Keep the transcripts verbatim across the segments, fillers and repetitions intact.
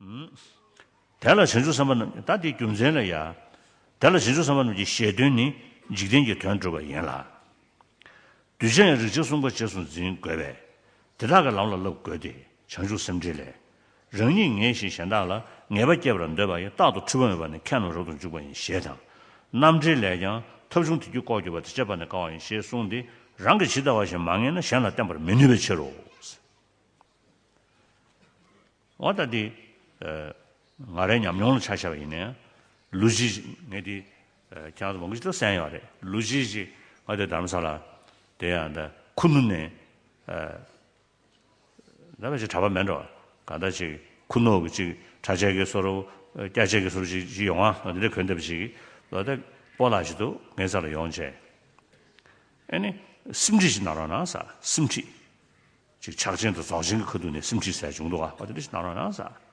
དེ་ལ་བྱང་ཆུབ་སེམས་དཔའ་རྣམས་ཀྱིས། ད་དེའི་རྒྱུ་མཚན་ལ་ཡ། དེ་ལ་བྱང་ཆུབ་སེམས་དཔའ་རྣམས་ཀྱི་ཞེས་དོན་ནི་འཇིག་རྟེན་གྱི་དོན་སྒྲུབ་པ་ཡིན་ལ། གདུལ་བྱ་ཡང་རིག་བྱེད་གསུམ་ཀ་རྗེས་སུ་འཛིན་དགོས་པས། དེ་དག་གི་ལམ་ལ་བསླབ་དགོས་ཏེ། བྱང་ཆུབ་སེམས་འགྲེལ་ལས། རང་ཉིད་ངེས་ཤིང་གཞན་དག་ལ་ངེས་པ་སྐྱེད་པར་འདོད་པ་ཡིས་རྟག་ཏུ་འཁྲུལ་པ་མེད་པ་ནི་ཁྱད་ནོར་རབ་ཏུ་འཇུག་པ་ཡིན་ཞེས་དང་། རྣམ་འགྲེལ་ལས་ཀྱང་ཐབས་བྱུང་དེ་རྒྱུ་ལྐོག་གྱུར་པ་དེ་དཔྱད་པ་ནི་དཀའ་བ་ཡིན་ཞེས་གསུངས་ཏེ། རང་གིས་ཇི་ལྟ་བ་བཞིན་མ་ངེས་ན་གཞན་ལ་བསྟན་པར་མི་ནུས་པའི་ཕྱིར་རོ། འོ་ད་འདི། ཨ། ང་རའི་ཉམས་མྱོང་ལ་ཆ་བཞག་པ་ཡིན་ན། ལོ་གཅིག་ངས་འདི། ཨ། ཁྱེད་རང་ཚོ་མང་པོ་ཞིག་ལ་གསན་ཡོད་རེད། ལོ་གཅིག་ཅིག་ང་དེ་རྡ་རམ་ས་ལ། དེ་ཡང་ད་ཁུ་ནུ་ནས། ཨ། ད་བས་ཅིག་གྲྭ་པ་མེད་འགྲོ། གང་ལྟར་ཅིག་ཁུ་ནུ་གི་ཅིག་གྲྭ་ཆས་ཀྱི་བཟོ་རུ། ཨ། སྐྱ་ཆས་ཀྱི་བཟོ་རུ་ཅིག་ཅིག་ཡོང་ཨ། འདི་འདྲ་གོན་བསྡད་པ་ཅིག་ལོ་ད་སྤོ་ལགས་ཅིག་འདུག་ངའི་རྩ་ལ་ཡོང་བྱས། ཨ་ནི། སེམས་ཁྲིད་ཅིག་གནང་རོགས་གནང་ཟེར། སེམས་ཁྲིད། ཅིག་ཕྱག་ཆེན་དང་རྫོགས་ཆེན་གྱི་ཁ་ཐུག་ནས་སེམས་ཁྲིད་ཟེར་བྱུང་འདུག་ག་འོ་དེ་འདྲ་ཞིག་གནང་རོགས་གནང་ཟེར།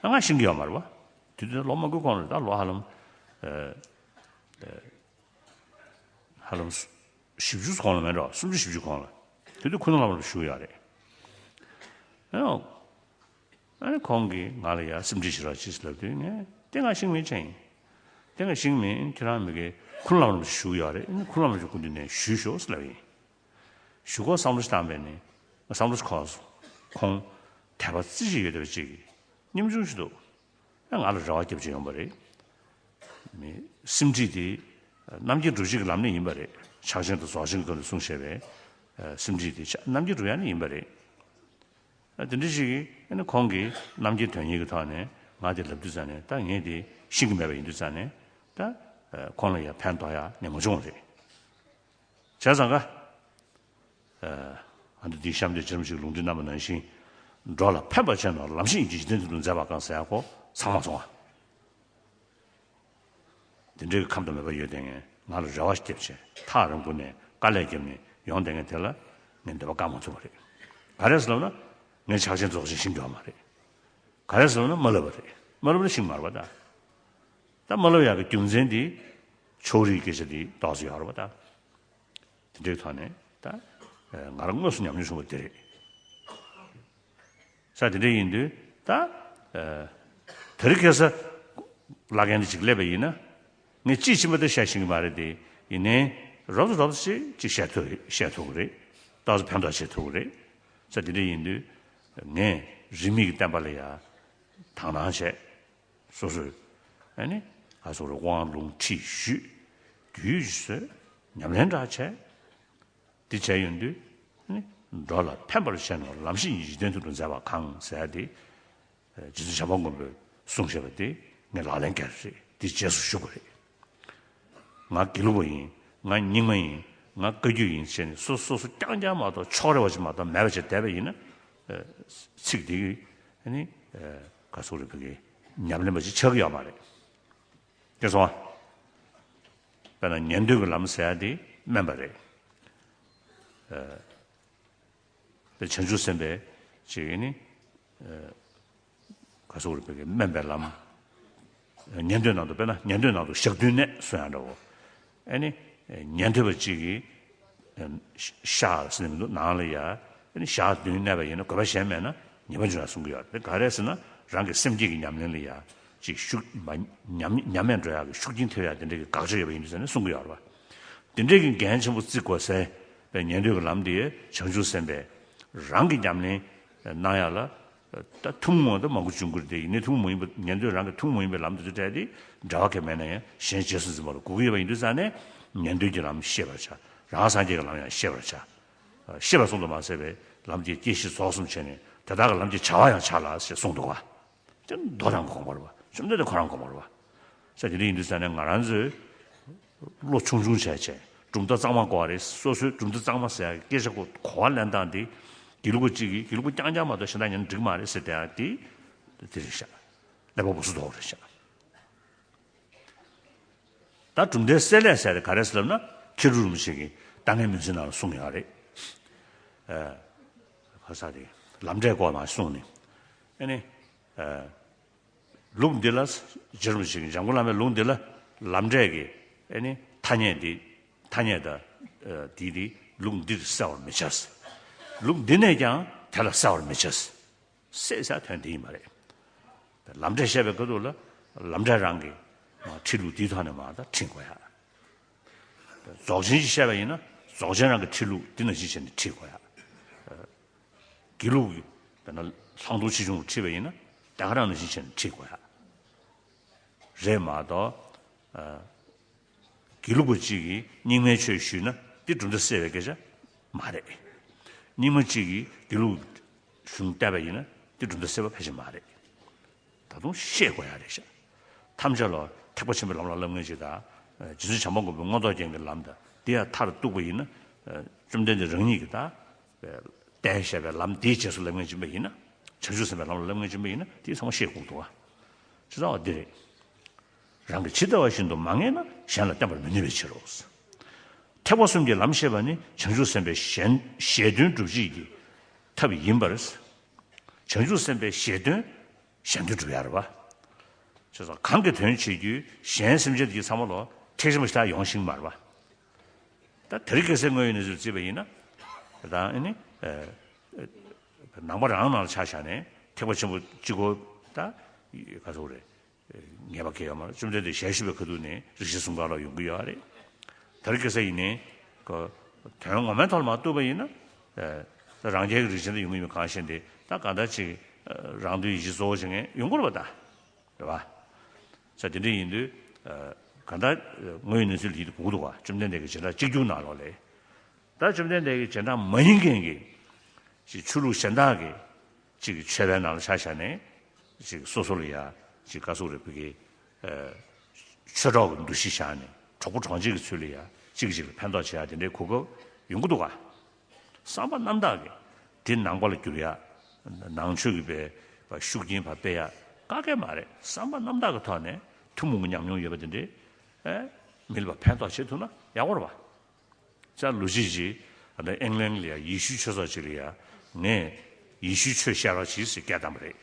ཨ། ང་ཤེས་ཀྱི་ཡོད་མ་རེད་པ། དེ་དུས་ལོ་མང་པོའི་གོང་ལ། ད་ལོ་ཧ་ལམ། ཨ། ཨ། ཧ་ལམ་བཞི་བཅུ་གོང་ལ་མེད་འགྲོ། སུམ་ཅུ་བཞི་བཅུ་གོང་ལ། དེ་དུས་ཁུ་ནུ་བླ་མ་ལ་བཞུགས་ཡོད་རེད། ཨ། ཨ་ནི་ཁོང་གིས་ང་ལ་ཡ་སེམས་ཁྲིད་བྱེད་རོགས་བྱེད་ཟེར་ལབ་དུས། ངས་དེ་ང་ཤེས་མེད་ཅིག་ཡིན། དེ་ང་ཤེས་མེད། ཁྱེད་རང་མི་དགེ་ཁུ་ནུ་བླ་མ་ལ་བཞུགས་ཡོད་རེད། ཨ་ནི་ཁུ་ནུ་བླ་མ་ལ་སྐུ་མདུན་ནས་ཞུས་ཤོག་ཟེར་ལབ་ཡིན། གཞུག་གུ་བསམ་བློ་ཞིག་བཏང་བས་ནི། བསམ་བློ་ཞིག་འཁོར་སོང་། ཁོང་དད་པ་རྩེ་གཅིག་ཡོད་བསྡད་པ་ཅིག་གིས་སྙོམས་ཆུང་ཞིག་འདུག་ཨ། ང་ལ་རེ་བ་བརྒྱབ་ཅིག་ཡོང་པ་རེད། མི། སེམས་ཁྲིད་དེ་རྣམ་མཁྱེན་སྒྲུབ་བྱེད་ཀྱི་ལམ་ནས་ཡིན་པ་རེད། ཕྱག་ཆེན་དང་རྫོགས་ཆེན་གྱི་སྒང་ནས་གསུངས་བཞག་པའི། ཨ། སེམས་ཁྲིད་དེ་རྣམ་མཁྱེན་སྒྲུབ་ཡ་ནས་ཡིན་པ་རེད། ཨ། དེ་འདྲ་ཞིག་གིས། ཨ་ནི་ཁོང་གིས་རྣམ་མཁྱེན་དོན་གཉེར་གྱི་ཐོག་ནས་ང་དེ་ལབ་དུས་ཙང་ནས། ད་ངས་དེ་ཤེས་ཀྱི་མེད་པ་ཡིན་དུས་ཙང་ནས། ད། ཨ། ཁོང་ལ་ཡང་ཕན་ཐོགས་ཡ་ནི་མ་བྱུང་བ་རེད། བྱས་ཙང་ཀ། ཨ། ཨ་འདི་འདི་གཤམ་དུ་ཇི་ཙམ་ཞིག་ལུང་འདྲེན་གནང་བ་ནང་བཞིན། འགྲོ་ལ་ཕན་པར་བྱས་ནས་ལམ་ཤེས་ཀྱི་འཇིག་རྟེན་དུ་མཛད་པ་གང་ཟེར་ཡ་ཁོ་ཚང་མ་སོང་བ། དེ་འདྲའི་ཁམས་དང་མོས་པ་ཡོད་དེ། ངས་ང་ལ་རེ་བ་བརྒྱབ་བྱས། ཐག་རིང་པོ་ནས་དཀའ་ལས་བརྒྱབ་ནས་ཡོང་བསྡད་མཁན་དེ་ལ་ངས་འདོད་པ་བསྐང་མ་ཐུབ་པ་རེད། ག་རེ་ཟེར་ལབ་ན། ངས་ཕྱག་ཆེན་རྫོགས་ཆེན་ཤེས་ཀྱི་ཡོད་མ་རེད། ག་རེ་ཟེར་ལབ་ན། མ་བསླབས་པ་རེད། མ་བསླབས་ན་ཤེས་ཀྱི་མ་རེད་པ། ད། ད་མ་བསླབས་ཡག་གི་རྒྱུ་མཚན་དེ་ཕྱོགས་རིས་སྐད་ཆ་དེ་ཏོག་ཙམ་ཡོད་རེད་པ། ད། དེ་འདྲའི་ཐོག་ནས་ད། ཨ། ང་རང་དངོས་སུ་ཉམས་མྱོང་བྱུང་བ་དེ་རེད། ས་དེ་འདྲ་ཡིན་དུས་ད། ཨ། དེ་རིང་ཁ་སང་བླ་རྒན་དེ་ཅིག་སླེབས་པ་ཡིན་ན། ངས་དཔྱིས་ཕྱིན་པ་དེ་བཤད་ཤེས་ཀྱི་མ་རེད་དེ། ཡིན་ནའི་རོབ་ཙམ་རོབ་ཙམ་ཅིག་ཅིག་བཤད་ཐུབ་རེད། བཤད་ཐུབ་ཀྱི་རེད། ཏོག་ཙམ་ཕན་ཐོགས་བྱེད་ཐུབ་ཀྱི་རེད། ས་དེ་འདྲ་ཡིན་དུས་ངས་རིས་མེད་ཀྱི་བསྟན་པ་ལ་ཡ་དག་སྣང་བྱས། སོ་སོས། ཨ་ནི། ང་ཚོ་རུ་དབང་ལུང་ཁྲིད་ཞུས། རྒྱུས་ཡོད་བཟོས། ཉམས་ལེན་འདྲ་བྱས། འདི་བྱས་ཡོང་དུས། ཨ་ནི། འགྲོ་ལ་ཕན་པར་བྱས་ནས་ལམ་ཤེས་ཀྱི་འཇིག་རྟེན་དུ་མཛད་པ་གང་ཟེར་ཏེ། རྗེ་བཙུན་བྱམས་པ་མགོན་པོས་གསུངས་བཞག་པ་དེ་ངས་ལག་ལེན་བཀལ་རེད། འདི་རྗེས་སུ་ཞུགས་པ་རེད། ང་དགེ་ལུགས་པ་ཡིན། ང་རྙིང་མ་ཡིན། ང་བཀའ་བརྒྱུད་ཡིན་ཟེར་ནས་སོ་སོ་སོ་རྐྱང་རྐྱང་མ་གཏོགས། ཕྱོགས་རེ་བ་ཅིག་མ་གཏོགས་མེད་པ་བྱས་བསྡད་པ་ཡིན་ན། ཨ། ཚིག་འདི་གིས་ནི། ཨ། ག་ཟེར་རེད། བོད་ཀྱི་ཉམས་ལེན་པ་ཅིག་ཆགས་ཀྱི་ཡོད་མ་རེད། དེ་སོང་བ། དཔེར་ན་ཉན་ཐོས་ཀྱི་ལམ་ཟེར་ཡ་དེ་དམན་པ་རེད། ཨ། དེ་བྱང་ཆུབ་སེམས་དཔའི་ཅིག་ནི། ཨ། ག་ཟེར་རེད། བོད་ཀྱི་དམན་པའི་ལམ། ཉན་ཐོས་ནང་དུ། དཔེར་ན་ཉན་ཐོས་ནང་དུ་ཞག་བདུན་གནས་གསུང་ཡ་འདྲ་བོ། ཨ་ནི། ཉན་ཐོས་པ་གཅིག་གིས། ཤ་ཟེར་ནས་མི་འདུག་ནང་ལ་ཡ། ཨ་ནི་ཞག་བདུན་གནས་པ་ཡིན་ན་དགོས་པ་གཞན་མེད་ན་ཉེས་པ་འབྱུང་ཡ་གསུང་གི་ཡོད་རེད། ག་རེ་ཟེར་ན། རང་གི་སེམས་བསྐྱེད་ཀྱི་ཉམས་ལེན་ལ་ཡ་ཅིག་ཤུགས་མ། ཉམས་ཉམས་དམས་འགྲོ་ཡག་གི་ཤུགས་རྐྱེན་ཐེབས་ཡག་དེ་འདྲ་གི་དགག་བྱ་ཡོད་པ་ཡིན་དུས་ཟེར་ནས་གསུང་གི་ཡོད་རེད་པ། དེ་འདྲའི་གི་འགན་ཆེན་པོ་བརྩི་དགོས་སའི་ཉན་ཐོས་ཀྱི་ལམ་དེ་བྱང་ཆུབ་སེམས་དཔས་རང་གི་ཉམས་ལེན་གནང་ཡག་ལ། ད་ཐུན་མོང་དུ་མང་པོ་འབྱུང་གི་རེད་དེ། ཡིན་ནའི་ཐུན་མོང་མ་ཡིན་པ། ཉན་ཐོས་རང་གི་ཐུན་མོང་མ་ཡིན་པའི་ལམ་དེ་ཚོ་སྤྲད་དེ་འབྲེལ་བ་གང་ཡང་མེད་ན་ཡང་གཞན་རྗེས་སུ་འཛིན་པ་ལ་སྒུག་གི་ཡོད་པ་ཡིན་དུས་ཙང་ནས། ཉན་ཐོས་ཀྱི་ལམ་ཤེས་པར་བྱ། རང་སངས་རྒྱས་ཀྱི་ལམ་ཡང་ཤེས་པར་བྱ། ཤེས་པ་ཙམ་དུ་མ་ཟད་པའི་ལམ་གྱི་དཀྱིལ་གཞི་རྫོགས་གསུམ་བྱས་ནས། དེ་དག་གི་ལམ་གྱི་བྱ་བ་ཡང་བྱ་ལ་ཞེས་གསུངས་འདུག་པ། དེ་མདོ་དང་དགོངས་པ་རེད་པ། བཅོམ་ལྡན་འདས་ཁོ་རང་དགོངས་པ་རེད་པ། ས་དེ་འདྲ་ཡིན་དུས་ཙང་ནས་ང་རང་ཚོས་བློ་ཆུང་ཆུང་བྱས་བྱས། གྲུབ་མཐའ་གཙང་མ་དགོས་པ་རེད། སོ་སོའི་གྲུབ་མཐའ་གཙང་མ་ཟེར་ཡག་གི་སྐད་ཆ་གོ་གོ་བ་ལེན་སྟངས་དེ། དགེ་ལུགས་པ་གཅིག་གིས་དགེ་ལུགས་པ་རྐྱང་རྐྱང་མ་གཏོགས་གཞན་དག་ཉན་འགྲིག་མ་རེད་ཟེར་བསྡད་ཡག་དེ། དེ་རེད་ཤག་ཀླད་པ་འུ་སུ་དོག་རེད་ཤག་ད་གྲུབ་མཐའི་གསེར་ལས་ཟེར་དེ་ག་རེ་ཟེར་ལབ་ན། མཁས་གྲུབ་རིན་པོ་ཆེ་གིས་ལྟ་ངན་མུན་སེལ་ནང་ལ་གསུངས་ཡོད་རེད། ཨ། ཁ་ས་དེ་ལམ་འབྲས་སྐོར་མ་གསུངས་ནས། ཨ་ནི། ཨ། ལུགས་འདི་ལ། རྗེ་རིན་པོ་ཆེ་གིས། འཇམ་མགོན་བླ་མའི་ལུགས་འདི་ལ་ལམ་འབྲས་ཀྱི། ཨ་ནི། ཐ་སྙད་འདི། ཐ་སྙད་དང་། ཨ། འདི་འདི་ལུགས་འདིར་གསལ་བར་མི་བྱ། ལུགས་འདི་ནས་ཀྱང་དེ་ལ་གསལ་བར་མི་བྱ། གསལ་ཟེར་དོན་འདི་ཡིན་པ་རེད། ལམ་འབྲས་བཤད་པའི་སྐབས་དུ་ལ་ལམ་འབྲས་རང་གི་མ་ཁྲིད་ལུགས་དེའི་ཐོག་ནས་མ་ད་ཁྲིད་དགོས་ཡ། རྫོགས་ཆེན་གྱིས་བཤད་པ་ཡིན་ན་རྫོགས་ཆེན་རང་གི་ཁྲིད་ལུགས་དེ་ནང་བཞིན་བྱས་ནས་ཁྲིད་དགོས་ཡ། དགེ་ལུགས་ཀྱི་དཔེར་ན་ལྷག་མཐོང་ཆེ་ཆུང་ཁྲིད་པ་ཡིན་ན་དེ་ག་རང་ནང་བཞིན་བྱས་ནས་ཁྲིད་དགོས་ཡ། རེད་མ་གཏོགས། དགེ་ལུགས་པ་གཅིག་གིས་རྙིང་མའི་ཆོས་ཞུས་ན་དེ་གྲུབ་མཐའ་གསལ་བའི་སྐད་ཆ་མ་རེད། རྙིང་མ་གཅིག་གིས་དགེ་ལུགས་གཞུང་བལྟས་པ་ཡིན་ན་དེ་གྲུབ་མཐའ་གསལ་བ་ཕལ་ཆེར་མ་རེད། ད་དུང་ཤེས་དགོས་ཡ་རེད་ཤག་ཐམས་ཅད་ལ་ཐེག་པ་ཆེན་པོའི་ལམ་ལ་བསླབ་མཁན་ཅིག་དང་། རྗེ་བཙུན་བྱམས་པ་མགོན་པོའི་མངོན་རྟོགས་རྒྱན་གྱི་ལམ་དང་དེ་ཡང་མཐར་གཏུགས་པ་ཡིན་ན། བཅོམ་ལྡན་འདས་རང་ཉིད་ཀྱིས་ད། གཏན་བཤད་པའི་ལམ་དེའི་རྗེས་སུ་བསླབ་མཁན་ཅིག་ཡིན་ན། བྱང་ཆུབ་སེམས་དཔའི་ལམ་ལ་བསླབ་མཁན་ཅིག་ཡིན་ན་དེ་ཚང་མ་ཤེས་དགོས་འདུག་བ། ཇི་ལྟ་བ་འདི་རེད། རང་གིས་ཇི་ལྟ་བ་བཞིན་དུ་མ་ངེས་ན་གཞན་ལ་བསྟན་པར་མི་ནུས་པའི་ཕྱིར་རོ། ཐེག་པ་གསུམ་གྱི་ལམ་ཤེས་པ་ནི་བྱང་ཆུབ་སེམས་དཔའི་གཞན་ཞལ་འདོན་སྒྲུབ་བྱེད་ཀྱི་ཐབས་ཡིན་པར། བྱང་ཆུབ་སེམས་དཔའི་ཞལ་འདོན་གཞན་དོན་སྒྲུབ་ཡ་རེད་བ། བྱས་ཙང་གང་གི་དོན་བྱེད་རྒྱུའི་གཞན་སེམས་ཅན་དེ་ཚང་མ་ལོ་ཐེག་ཆེན་པོ་ཞེ་དྲག་ཡོང་ཤེས་མ་རེད་བ། ད་དེ་རིང་ཁ་སང་དངོས་ཡོད་གནས་ཚུལ་བརྩིས་པ་ཡིན་ན། ད་ཨ་ནི། ནང་པ་རང་ནང་ལ་ཆ་བཞག་ནས་ཐེག་པ་ཆེན་པོ་གཅིག་གོ། ད་ག་ཚོད་རེད། ངེས་པ་གལ་ཡོད་མ་རེད། བཅོམ་ལྡན་འདས་ཞལ་བཞུགས་པའི་ཁ་ཐུག་ནས་རིགས་བཞི་གསུམ་ཀ་ལ་ཡོང་གི་ཡོད་རེད། དེ་རིང་ཁ་སང་ཡིན་ནའི་ཀོ། དོན་ངོ་མའི་ཐོག་ལ་མ་བཏུབ་པ་ཡིན་ན། ད་རང་རྒྱལ་གྱི་རིགས་ཅན་དུ་ཡོང་གི་ཡོད་གང་ཤེས་ཏེ་ད་གང་ལྟར་ཅིག་རང་དོན་ཡིད་བྱེད་གཙོ་བོ་བྱེད་མཁན་ཡོང་གི་རེད་པ་ད། རེད་པ། ས་དེ་འདྲ་ཡིན་དུས། གང་ལྟར་དངོས་ཡོད་གནས་ཚུལ་ལ་ཡིད་དུ་འོང་གི་འདུག་ག་བཅོམ་ལྡན་འདས་ཀྱི་བྱེ་བྲག་གཅིག་གྱུར་ནང་ལོགས་ལས། ད་བཅོམ་ལྡན་འདས་ཀྱི་བྱེ་བྲག་མ་ཡིན་མཁན་གྱི། ཅིག་ཆོས་ལུགས་གཞན་དག་གི་ཅིག་ཆོས་པའི་ནང་ལ་ཆ་བཞག་ནས་ཅིག་སོ་སོ་ལ་ཡ་ཅིག་ག་ཟེར་རེད་བོད་ཀྱི་ཆོས་གྲོགས་ཀྱི་འདུ་ཤེས་བཞག་ནས་གྲོགས་པོ་གྲོགས་མཆེད་ཀྱི་ཚུལ་ལ་ཡ་གཅིག་གིས་གཅིག་ལ་ཕན་ཐོགས་བྱེད་ཡ་དེ་འདྲའི་གོ་སྐབས་ཡོང་གི་འདུག་ག་བསམ་པ་རྣམ་དག་གིས་དེ་ནང་པ་ལ་བསྒྱུར་ཡ། ནང་ཆོས་ཀྱི་པའི་ཤུགས་རྐྱེན་ཕར་སྤེལ་ཡ་དཀའ་གི་མ་རེད། བསམ་པ་རྣམ་དག་གི་ཐོག་ནས་ཐུན་མོང་གི་ཉམས་མྱོང་ཡོད་པ་དེ་འདྲའི་མི་ལ་ཕར་ཕན་ཐོགས་བྱེད་ཐུབ་ན་ཡག་པོ་རེད་པ། ཅག་ལོ་རྒྱུས་ཀྱི་ཨ་ནི་ཨིང་ལན་ལ་ཡ་ཡེ་ཤུའི་ཆོས་ཚོགས་ཅིག་ལ་ཡ་ངས་ཡེ་ཤུའི་ཆོས་བཤད་རོགས་གྱིས་ཟེར་སྐད་བཏང་པ་རེད།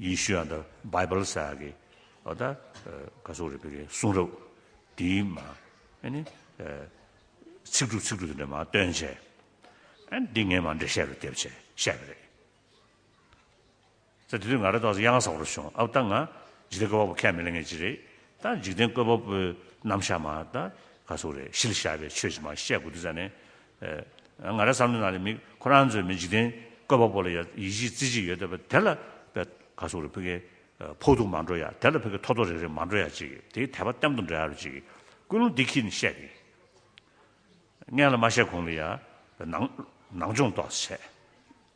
ཡེ་ཤུ་ཨ་ནི་བྷའི་བལ་ཟེར་ཡ་གི་ཨོ་ད་ག་ཟེར་རེད་བོད་ཀྱི་གསུང་རབ་དེའི་མ་ཨ་ནི་ཚིག་གྲུབ་ཚིག་གྲུབ་དེ་འདྲ་མ་བཏོན་བྱས་ཨ་ནི་འདི་ངས་མ་འགྲེལ་བཤད་རུ་བསྡེབས་བྱས་བཤད་པ་རེད། ས་དེ་དུས་ང་རང་ཏོག་ཙམ་ཡ་ང་ཚ་པོ་རུ་བྱུང་། ཨ་ད་ང་འཇིག་རྟེན་བཀོད་པ་པོ་ཁས་མི་ལེན་མཁན་ཅིག་རེད། ད་འཇིག་རྟེན་བཀོད་པ་པོའི་རྣམ་གཞག་མ་ད་ག་ཟེར་རེད་གཞི་ལ་བཞག་པའི་ཆོས་ཅིག་མ་བཤད་དགོས་དུས་ཙ་ནས། ང་རའི་བསམ་བློའི་ནང་ལ་མི་ཁོ་རང་ཚོས་མི་འཇིག་རྟེན་བཀོད་པ་པོ་ལ་ཡ་ཡིད་ཆེས་རྩེ་གཅིག་ཡོད་བསྡད་པ་དེ་ལ་བས་ག་ཟེར་རེད་བོད་ཀྱི་ཕོག་ཐུག་མ་འགྲོ་ཡ། དེ་ལ་བོད་ཀྱི་ཐོ་ཐོ་རེ་རེ་མ་འགྲོ་ཡ་ཅིག་དེའི་དད་པ་ལྟད་མོ་དང་འདྲ་ཡ་རུ་ཅིག་ཀུན་སློང་འདི་ཁྱེར་ནས་བཤད་གི། སྔོན་ལ་མ་བཤད་གོང་ལ་ཡ། ནང་ནང་སྦྱོང་ཏོག་ཙམ་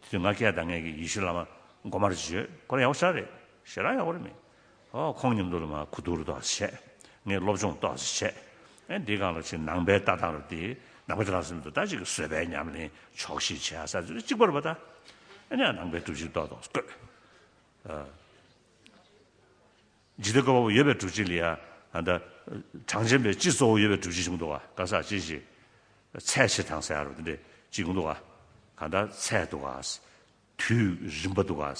བྱས། དེ་དུས་ང་སྐད་བཏང་མཁན་གྱི་ཡེ་ཤུ་བླ་མ་མགོ་དམར་ཅིག་ཡོད། ཁོ་རང་ཡག་པོ་ཞེ་དྲག་རེད། ཞེ་དྲག་ཡག་པོ་རེད་མི། ཨོ་ཁོང་མཉམ་དུ་ལ་མ་གོ་བསྡུར་ཏོག་ཙམ་བྱས། ངས་སློབ་སྦྱོང་ཏོག་ཙམ་བྱས། ཨེ་འདིའི་སྒང་ལ་ཅིག་ནང་པའི་ལྟ་སྟངས་རུ་དེ་ནང་པའི་ལྟ་སྟངས་ཟེར་མི་འདུག་ད་ཅིག་གི་བཟོད་པའི་ཉམས་ལེན་ཆོག་ཤེས་བྱས་ས་ཚོད་གཅིག་པ་རེད་པ་ད། ཨེ་ནས་ནང་པའི་སྒྲུབ་བྱེད་ཏོག་ཏོག་བཀོད། འཇིག་རྟེན་བཀོད་པ་པོ་ཡོད་པའི་སྒྲུབ་བྱེད་ལ་ཡ། ཨ་ད། གྲངས་ཅན་པའི་སྤྱི་གཙོ་བོ་ཡོད་པའི་སྒྲུབ་བྱེད་བྱུང་འདུག་ག་ག་ས་ཅི་ཞིག་ཚད་ཕྱིར་དང་ཟེར་ཡ་རུ་དེ་འདྲས་ཅིག་ཡོང་འདུག་ག་ག་ད་ཚད་འདུག་ག་དུས་རིམ་པ་འདུག་ག་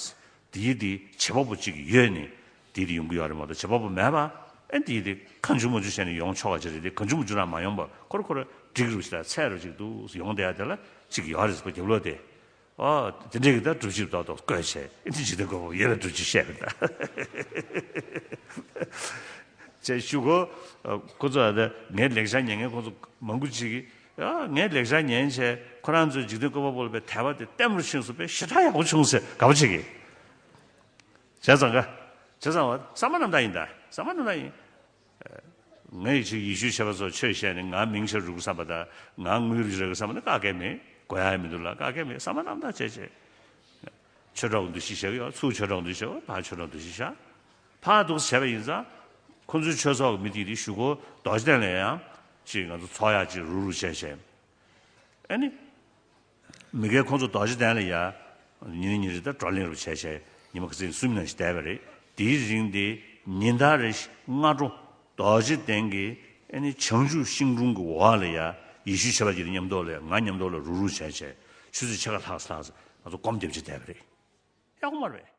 དེའི་དེ་བྱེད་པ་པོ་ཅིག་ཡོད་ནི་དེའི་དེ་ཡོང་གི་ཡོད་རེད་མ་གཏོགས་བྱེད་པ་པོ་མེད་པ། ཨེ་དེའི་དེ་གང་བྱུང་མང་བྱུང་བྱས་ནས་ཡོང་ཆོག་ག་ཅི་རེད། དེ་གང་བྱུང་མང་བྱུང་རང་མ་ཡོང་པ་ཁོ་ར་ཁོ་ར་འགྲིག་རུ་ཞིག་ད་ཚད་རུ་ཅིག་འདུག་ཡོང་བསྡད་ཡ་དེ་ལ་ཅིག་ཡོད་རེད་ཟེར་བ་རྒྱབ་ལོག་དེ། ཨོ། དེ་འདྲའི་གི་ད་སྒྲུབ་བྱེད་ཏོག་ཏོག་བཀོད་བྱས་ཨེ་འདི་འཇིག་རྟེན་བཀོད་པ་པོ་ཡོད་པའི་སྒྲུབ་བྱེད་བཤད་པ་རེད་ད། ཅེས་ཞུ་གོ། ཁོ་ཚོ་ཨ་ད་ངའི་ལེགས་ཆ་ཉན་མཁན་ཁོ་ཚོ་མང་པོ་ཅིག་གིས་ཨ་ངའི་ལེགས་ཆ་ཉན་བྱས་ཁོ་རང་ཚོའི་འཇིག་རྟེན་བཀོད་པ་པོ་ལ་དཔེ་དད་པ་དེ་ལྟད་མོ་རུ་ཕྱིན་སོང་། དཔེ་ཞེ་དྲག་ཡག་པོ་བྱུང་ཟེར་དགའ་པོ་བྱེད་ཀྱི། བྱས་ཙང་ག་བྱས་ཙང་བ་བསམ་པ་རྣམ་དག་ཡིན་ད། བསམ་པ་རྣམ་དག་ཡིན། ངས་ཅིག་ཡེ་ཤུའི་ཆོས་པ་ཚོ་ཆོས་བཤད་ནས་ང་མིང་ཆེ་རུ་བསམ་པ་དང་ང་དངུལ་རུ་རེག་བསམ་པ་ནི་བཀག་གས་མེད། དགོས་ཡ་མི་འདུག་ལ་བཀག་གས་མེད། བསམ་པ་རྣམ་དག་བྱས་བྱས། ཆོས་གྲོགས་འདུ་ཤེས་བྱེད་ཀྱི་ཡོད། ཚུར་ཆོས་གྲོགས་འདུ་ཤེས་བྱེད། ཕར་ཆོས་གྲོགས་འདུ་ཤེས་བྱ། ཕར་འདུག་བྱས་པ་ཡིན་ཙང་། ཁོང་ཚོའི་ཆོས་ཚོགས་ཀྱི་མི་དེ་དེ་ཞུ་སྒོ་རྡོ་རྗེ་གདན་ལ་ཡང་ཅིག་ང་ཚོ་ཚོགས་ཡག་ཅིག་རུ་རུ་བྱས་བྱས། ཨ་ནི། མི་སྒེར་ཁོང་ཚོ་རྡོ་རྗེ་གདན་ལ་ཡ། ཉིན་རེ་ཉིན་རེ་ད་བགྲོ་གླེང་རུ་བྱས་བྱས་ཉི་མ་ཁ་སང་གསུམ་ནང་བཞིན་བསྡད་པ་རེད། དེའི་རིང་དེ་ཉིན་ལྟར་རེ་སྔ་དྲོ་རྡོ་རྗེ་གདན་གྱི་ཨ་ནི་བྱང་ཆུབ་ཤིང་དྲུང་གི་འོག་ལ་ཡ་ཡེ་ཤུའི་ཆོས་པ་ཅིག་མཉམ་དུ་ལ་ཡ་ང་མཉམ་དུ་ལ་རུ་རུ་བྱས་བྱས་ཆུ་ཚོད་ཕྱེད་ཀ་ལྷག་ཙམ་ལྷག་ཙམ་ང་ཚོ་སྒོམ་རྒྱབ་བྱས་བསྡད་པ་རེད། ཡག་པོ་མ་རེད།